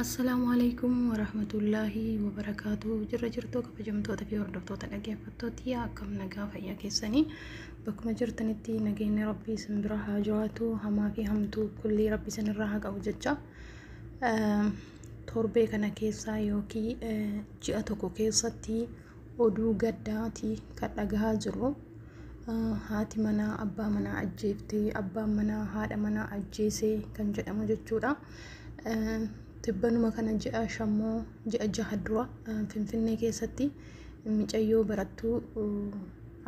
Assalaamu alaikum warahmatullaahi wabarakaatu. Jirra jirtuu kabajamtoota fi hordoftoota dhaggeeffattooti, akkam nagaa fayyaa keessanii? Bakkuma jirtanitti nageenyi rabbii isin bira haa jiraatu, hamaa fi hamtuu kullii rabbi isin irraa haa qabu jecha. Torbee kana keessa yookiin ji'a tokko keessatti oduu gaddaati kan dhagahaa jirru. Haati manaa abbaa manaa ajjeeftee, abbaan manaa haadha manaa ajjeesee kan jedhamu jechuudha. Tibbanuma kana ji'a shammoo ji'a jaha dura Finfinnee keessatti micayyoo barattuu,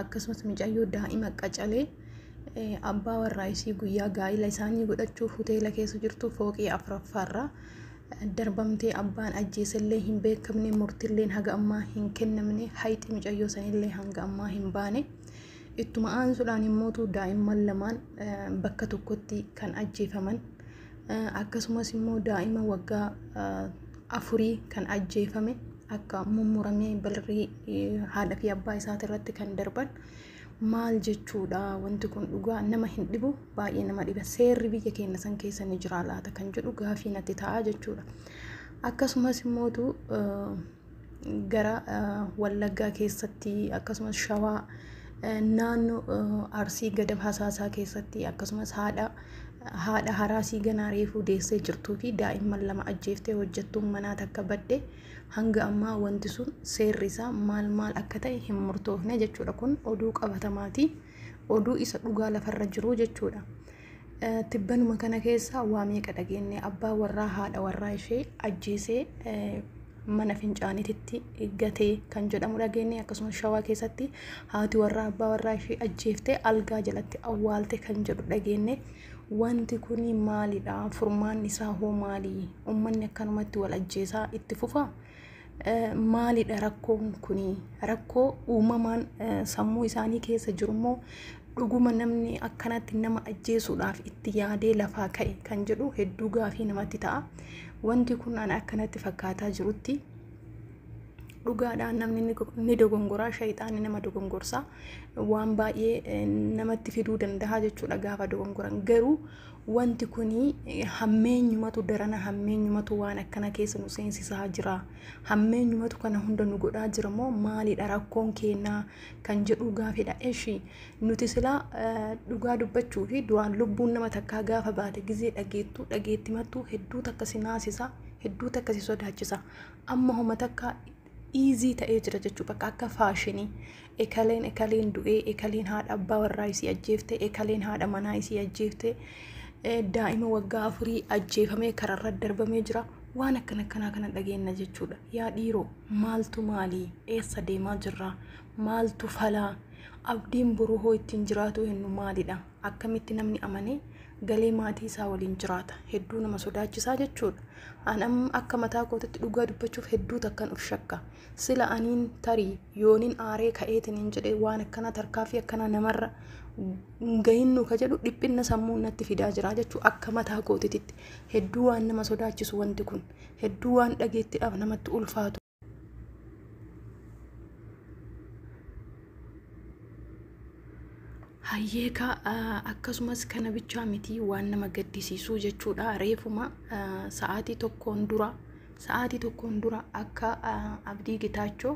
akkasumas micayyoo daa'ima qacalee, abbaa warraa isii guyyaa gaa'ila isaanii godhachuuf hoteela keessa jirtu fooqii afuraffaarraa darbamtee abbaan ajjeesellee hin beekamne, murtilleen haga ammaa hin kennamne, hayxi micayyoo sanillee hanga ammaa hin baane. Ittuma aansuudhaan immootu daa'imman lamaan bakka tokkotti kan ajjeefaman, akkasumas immoo daa'ima waggaa 4 kan ajjeefame akka mummuramee balrii haadha fi abbaa isaati irratti kan darban maal jechuudha? Wanti kun dhugaa nama hin dhibu, baay'ee nama dhiba. Seerri biyya keenya san keessa ni jira laata kan jedhu gaafii natti ta'a jechuudha. Akkasumas immootu gara Wallaggaa keessatti, akkasumas Shawaa naannoo Arsii Gadab Hasaasaa keessatti, akkasumas haadha haraasii ganaa reefuu deessee jirtuu fi daa'imman lama ajjeeftee hojjettuun manaa takka badde, hanga ammaa wanti sun seerri isaa maal maal akka ta'e hin murtoofne jechuudha. Kun oduu qabatamaati. Oduu isa dhugaa lafarra jiru jechuudha. Tibbanuma kana keessa waa meeqa dhageenye? Abbaa warraa haadha warraa ishee ajjeesee mana fincaaniitti gatee kan jedhamu dhageenye, akkasumas Shawaa keessatti haati warraa abbaa warraa ishee ajjeeftee algaa jalatti awwaalte kan jedhu dhageenye. Wanti kun maalidha? Furmaanni isaa hoo maali? Uummanni akkanumatti wal ajjeesaa itti fufaa? Maalidha rakkoon kuni? Rakkoo uumamaan sammuu isaanii keessa jiru immoo dhuguma namni akkanatti nama ajjeesuudhaaf itti yaadee lafaa ka'e kan jedhu hedduu gaafii namatti ta'a. Wanti kun ana akkanatti fakkaataa jirutti dhugaadhaan namni ni dogongoraa, shayxaanni nama dogongorsaa, waan baay'ee namatti fiduu danda'a jechuudha gaafa dogongoran. Garuu wanti kuni hammeenyumatu darana, hammeenyumatu waan akkana keessa nu seensisaa jira. Hammeenyumatu kana hunda nu godhaa jira moo maalidha rakkoon keenyaa kan jedhu gaafidha. Eshi, nuti silaa dhugaa dubbachuu fi duraan lubbuun nama takkaa gaafa baate gizee dhageettuu dhageettimattuu hedduu takka si naasisa, hedduu takka si sodaachisa. Amma homa takka easy ta'ee jira jechuudha, bakka akka faashinii. Ekaleen ekaleen du'ee, ekaleen haadha abbaa warraa isii ajjeefte, ekaleen haadha manaa isii ajjeefte, daa'ima waggaa 4 ajjeefamee kararra darbamee jira. Waan akkana akkanaa kana dhageenna jechuudha. Yaa dhiiroo, maaltu maalii? Eessa deemaa jirra? Maaltu falaa? Abdiin boruu hoo ittiin jiraatu hennu maalidha? Akkamitti namni amanee galee maatii isaa waliin jiraata? Hedduu nama sodaachisaa jechuudha. An amma akka mataa kootitti dhugaa dubbachuuf hedduu takkan of shakka. Sila aniin tarii yooniin aaree ka'eetiin hin jedhee waan akkanaa tarkaaffii akkanaa namarra gahinnu ka jedhu dhiphinna sammuu natti fidaa jira jechuu. Akka mataa kootitti hedduu waan nama sodaachisu wanti kun, hedduu waan dhageettiidhaaf namatti ulfaatu. Hayyeeka, akkasumas kana bichaa miti waan nama gaddisiisuu jechuudha. Reefuma sa'aatii tokkoon dura, sa'aatii tokkoon dura akka Abdii Gitaachoo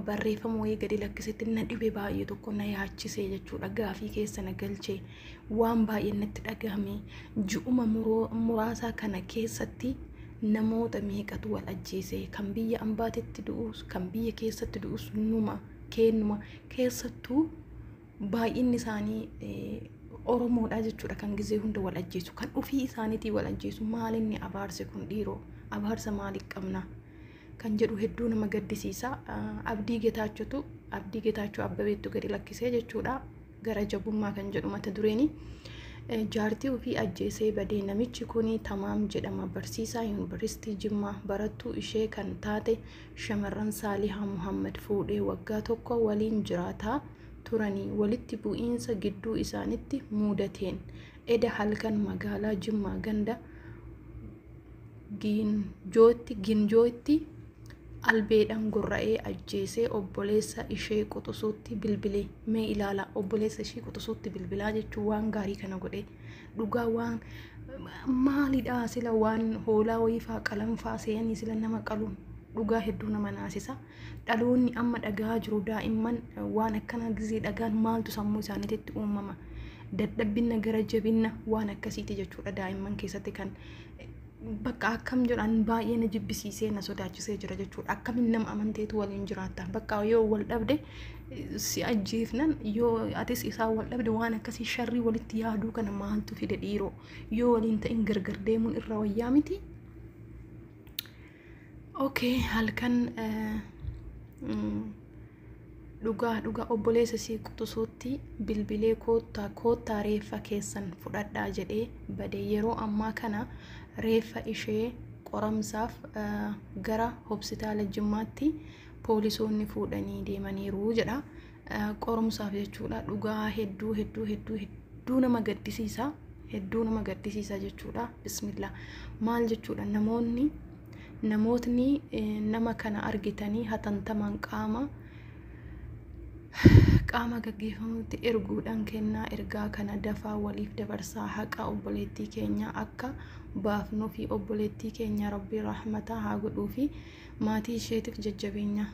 barreeffama wayii gadi lakkisetti na dhibe, baay'ee tokko na yaachisee jechuudha. Gaafii keessa na galchee, waan baay'ee natti dhagahame. Ji'uma muraasaa kana keessatti namoota meeqatu wal ajjeese? Kan biyya ambaatitti du'us, kan biyya keessatti du'us numa kennuma, keessattuu baay'inni isaanii Oromoodha jechuudha. Kan gizee hunda wal ajjeesu, kan ofii isaaniitii wal ajjeesu, maalinni abaarsi kun dhiiroo? Abaarsa maalii qabna kan jedhu hedduu nama gaddisiisa. Abdii Getaachotu, Abdii Getaachoo Abbabeettu gadi lakkisee jechuudha. Gara jabummaa kan jedhu mata dureeni. Jaartii ofii ajjeesee badee namichi kun Tamaam jedhama. Barsiisaa Yuunivarsiitii Jimmaa, barattuu ishee kan taate shamarran Saalihaa Muhammad fuudhee waggaa 1 waliin jiraataa turanii walitti bu'iinsa gidduu isaanitti muudateen eda halkan magaalaa Jimmaa ganda Ginjootti albeedhaan gorra'ee ajjeesee obboleessa ishee quxisuutti bilbile. Mee ilaala, obboleessa ishee quxisuutti bilbilaa jechuun waan gaarii kana godhe dhugaa waan Maalidha sila waan hoolaa wayiifaa qalanfaa se'anii sila nama qaluun dhugaa hedduu nama naasisa. Dhaloonni amma dhagaa jiru daa'imman waan akkanaa gizee dhagaan maaltu sammuu isaaniitti uumama? Dadhabbinna, gara jabinna waan akkasiiti jechuudha daa'imman keessatti kan bakka akkam jedhan baay'ee na jibbisiisee na sodaachisee jira jechuudha. Akkamiin nama amanteetu waliin jiraatta? Bakka yoo wal dhabde si ajjeefnan, yoo atis isaan wal dhabde waan akkasii sharrii walitti yaaduu kana maaltu fide dhiiroo? Yoo waliin ta'in gargar deemuun irra wayyaa miti. Okay, halkan dhugaa dhugaa obboleessa sii quxisuutti bilbilee koottaa koottaa reeffa keessan fudhadhaa jedhee bade. Yeroo ammaa kana reeffa ishee qoramsaaf gara hospitaala Jimmaatti poolisoonni fuudhanii deemaniiru jedha. Qorumsaaf jechuudha. Dhugaa hedduu hedduu hedduu hedduu nama gaddisiisa. Hedduu nama gaddisiisa jechuudha. Bismillah. Maal jechuudha, namootni nama kana argitanii hatantamaan qaama gaggeeffamutti erguudhaan kennaa ergaa kana dafaa waliif dabarsaa, haqa obboleettii keenya akka baafnuu fi obboleettii keenya Rabbii rahmataa haa godhuu fi maatii isheetiif jajjabeenya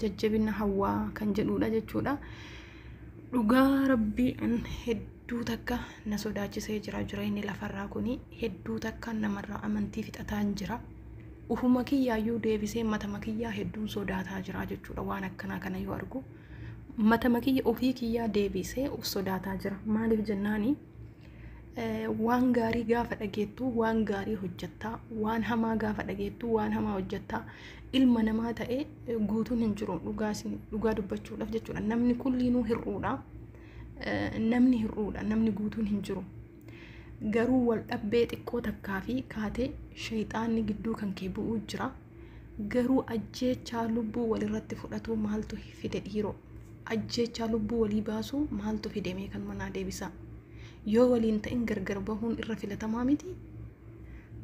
jajjabina hawwaa kan jedhudha jechuudha. Dhugaa Rabbii an hedduu takka na sodaachisee jira. Jireenyi lafarraa kuni hedduu takka namarraa amantii fixataan jira. Ufuma kiyyaayyuu deebisee matama kiyyaa hedduun sodaataa jira jechuudha waan akkanaa kana yoo argu. Matama kiyya ofii kiyyaa deebisee of sodaataa jira. Maaliif jennaani, waan gaarii gaafa dhageettu waan gaarii hojjettaa, waan hamaa gaafa dhageettu waan hamaa hojjettaa. Ilma namaa ta'ee guutuun hin jiru, dhugaa dubbachuudhaaf jechuudha. Namni kulliinuu hir'uudha. Namni hir'uudha. Namni guutuun hin jiru. Garuu wal dhabbee xiqqoo takkaa fi kaatee shayxaanni gidduu kan kee bu'uu jira. Garuu ajjeechaa lubbuu walirratti fudhatu maaltu fide dhiiroo? Ajjeechaa lubbuu walii baasuu maaltu fide mee kan manaa deebisa? Yoo waliin ta'in gargar bahuun irra filatamaa miti?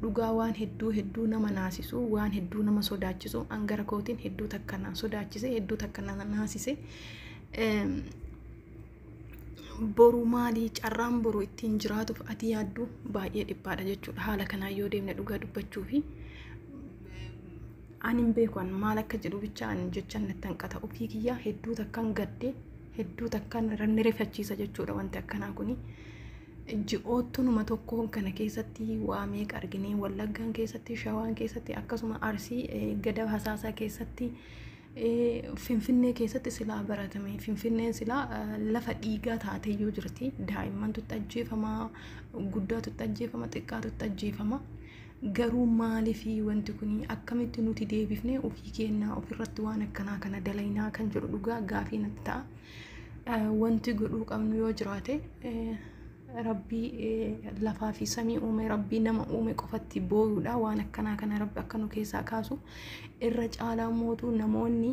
Dhugaa waan hedduu hedduu nama naasisu, waan hedduu nama sodaachisu, angara kootiin hedduu takka na sodaachise, hedduu takka na naasise. Boru maalii carraan boru ittiin jiraatuuf ati yaaddu baay'ee dhiphaadha jechuudha. Haala kanaan yoo deemne, dhugaa dubbachuu fi ani hin beeku maal akka jedhu bicha ani jechan natti hanqata. Ofii kiyyaa hedduu takkan gadde, hedduu takkan ranni rifachiisa jechuudha wanti akkanaa kuni. Ji'oottunuma tokko kana keessatti waa meeqa argine? Wallaggaan keessatti, Shawaan keessatti, akkasuma Arsii Gada Hasaasaa keessatti, Finfinnee keessatti silaa baratame. Finfinneen silaa lafa dhiigaa taateyyuu jirti. Daa'immantu itti ajjeefama, guddaatu itti ajjeefama, xiqqaatu itti ajjeefama. Garuu maaliifii wanti kun akkamitti nuti deebifnee ofii keenyaa ofirratti waan akkanaa kana dalaynaa kan jedhu dhugaa gaafii natti ta'a. Wanti godhuu qabnu yoo jiraate, Rabbii lafaa fi samii uume, Rabbii nama uume qofatti booyuudha. Waan akkanaa kana Rabbi akka nu keessaa kaasu. Irra caalaa mootu namoonni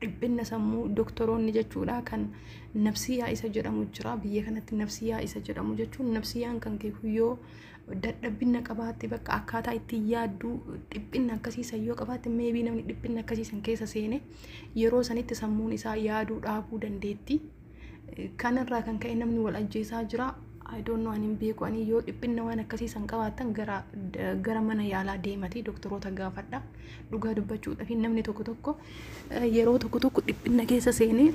dhiphinna sammuu, doktoroonni jechuudha, kan nafsiyyaa isa jedhamu jira biyya kanatti. Nafsiyyaa isa jedhamu jechuun nafsiyyaan kan kee yoo dadhabbinna qabaatte, bakka akkaataa ittiin yaaddu dhiphinna akkasiisan yoo qabaatte, maybe namni dhiphinna akkasiisan keessa seene yeroo sanitti sammuun isaa yaaduu dhaabuu dandeetti. Kanarraa kan ka'e namni wal ajjeesaa jira. I don't know, ani hin beeku. Ani yoo dhiphinna waan akkasiisan qabaattan gara mana yaalaa deemati doktoroota gaafadha. Dhugaa dubbachuudhaaf namni tokko tokko yeroo tokko tokko dhiphinna keessa seenee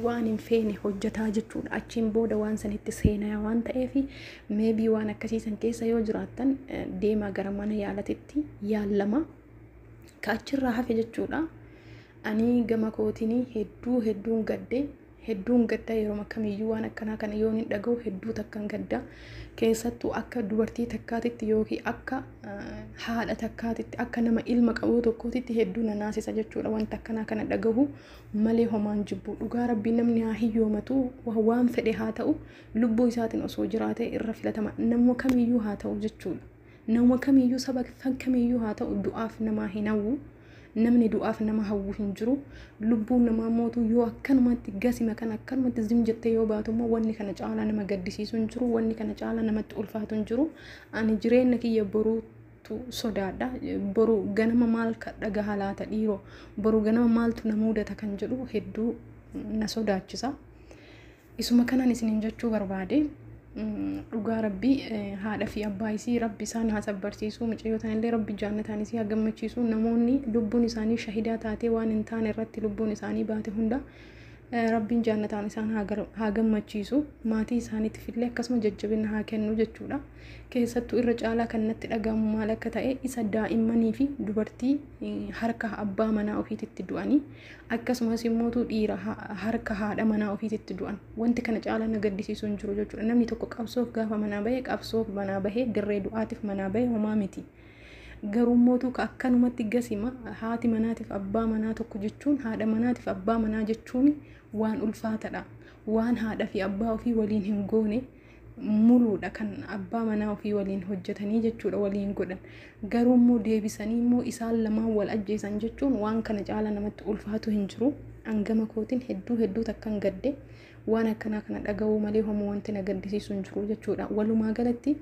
waan hin feene hojjetaa jechuudha. Achiin booda waan sanitti seenaa waan ta'eef, maybe waan akkasiisan keessa yoo jiraattan deemaa gara mana yaalatitti yaallama. Ka achirraa hafe jechuudha. Ani gama kootiin hedduu hedduun gadde, hedduun gadda. Yeroo kamiyyuu waan akkanaa kana yoo hin dhaga'u hedduu takkan gadda. Keessattuu akka dubartii takkaatitti yookiin akka haadha takkaatitti, akka nama ilma qabu tokkootitti hedduu na naasisa jechuudha wanta akkanaa kana dhagahu malee homaan jibbu. Dhugaa Rabbii, namni haa hiyyoomatu, waan fedhe haa ta'u, lubbuu isaatiin osoo jiraate irra filatama. Nama kamiyyuu haa ta'u jechuudha. Nama kamiyyuu, saba kamiyyuu haa ta'u, du'aaf namaa hin hawwu. Namni du'aaf nama hawwu hin jiru. Lubbuun namaa mootu yoo akkanumatti gasima kana akkanumatti zim jettee yoo baatu immoo, wanni kana caalaa nama gaddisiisu hin jiru, wanni kana caalaa namatti ulfaatu hin jiru. Ani jireenya kiyya boruutu sodaadha. Boru ganama maal dhagaha laata dhiiroo? Boru ganama maaltu na mudata kan jedhu hedduu na sodaachisa. Isuma kanan isiniin jechuu barbaade. Dhugaa rabbii haadha fi abbaa isii rabbi isaan haa sabbarsiisu, mucayyoo tanallee rabbi jaannataan isii haa gammachiisu. Namoonni lubbuun isaanii shahidaa taatee waan hin taane irratti lubbuun isaanii baate hunda rabbiin jaannataan isaan haa gammachiisu, maatii isaaniitiif illee akkasuma jajjabina haa kennu jechuudha. Keessattuu irra caalaa kan natti dhagahamu maal akka ta'e isa daa'immanii fi dubartii harka abbaa manaa ofiititti du'anii, akkasumas immoo dhiira harka haadha manaa ofiititti du'an, wanti kana caalaa na gaddisiisu hin jiru jechuudha. Namni tokko qabsoof gaafa manaa bahe, qabsoof manaa bahee dirree du'aatiif manaa bahe homaa miti. Garuu mootuu akkanumatti gasima haati manaatiif abbaa manaa tokko jechuun, haadha manaatiif abbaa manaa jechuun waan ulfaatadha. Waan haadha fi abbaa ofii waliin hin goone muluudha kan abbaa manaa ofii waliin hojjetanii jechuudha, waliin godhan. Garuu immoo deebisanii immoo isaan lamaan wal ajjeesan jechuun waan kana caala namatti ulfaatu hin jiru. Hangama kootiin hedduu hedduu takkan gadde, waan akkanaa kana dhaga'uu malee homoo wanti na gaddisiisu hin jiru jechuudha. Walumaa galatti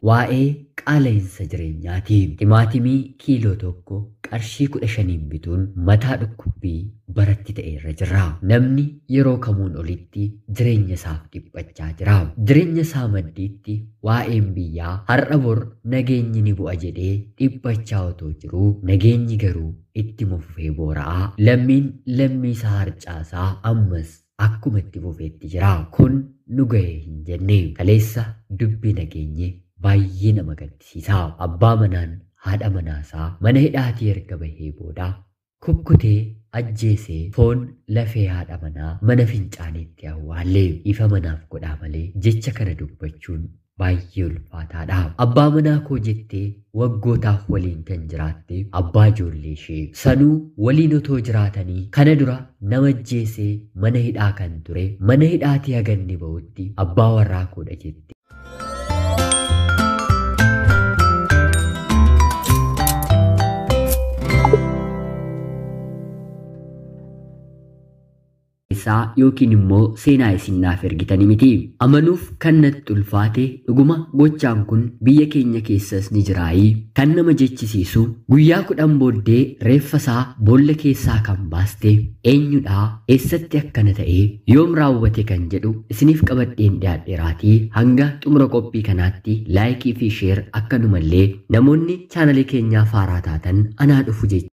waa'ee qaala'insa jireenyaati. Timaatimii kiiloo 1 qarshii 15 bituun mataa dhukkubbii baratti ta'e irra jira. Namni yeroo kamuun olitti jireenya isaaf dhiphachaa jira. Jireenya isaa maddiitti waa'een biyyaa har'a bor nageenyi ni bu'a jedhee dhiphachaa otoo jiruu, nageenyi garuu itti fufee boora'aa. Lammiin lammii isaa harcaasaa ammas akkuma itti fufeetti jira. Kun nu ga'ee hin jenne. Kaleessa dubbii nageenye baay'ee nama gaddisiisa. Abbaa manaan haadha manaasaa mana hidhaatii erga bahee booda kukkutee ajjeesee foon lafee haadha manaa mana fincaaniitti awwaalle. Ifa manaaf godhaa malee jecha kana dubbachuun baay'ee ulfaataadha. Abbaa manaa koo jettee waggootaaf waliin kan jiraatte abbaa ijoollee ishee sanuu waliin otoo jiraatanii kana dura nama ajjeesee mana hidhaa kan ture mana hidhaatii haganni ba'utti abbaa warraa koodha jette. Isaa yookiin immoo seenaa isin naaf ergitanii miti. Amanuuf kan natti ulfaate dhuguma gochaan kun biyya keenya keessas ni jiraayii kan nama jechisiisu guyyaa 10 booddee reeffa isaa boolla keessaa kan baaste eenyudhaa, eessatti akkana ta'ee, yoom raawwate kan jedhu isiniif qabadheen dhiyaadheeraatii hanga xumura qophii kanaatti laayikii fi sheer, akkanumallee namoonni chaanalii keenyaa faaraa taatan anaa dhufu jecha.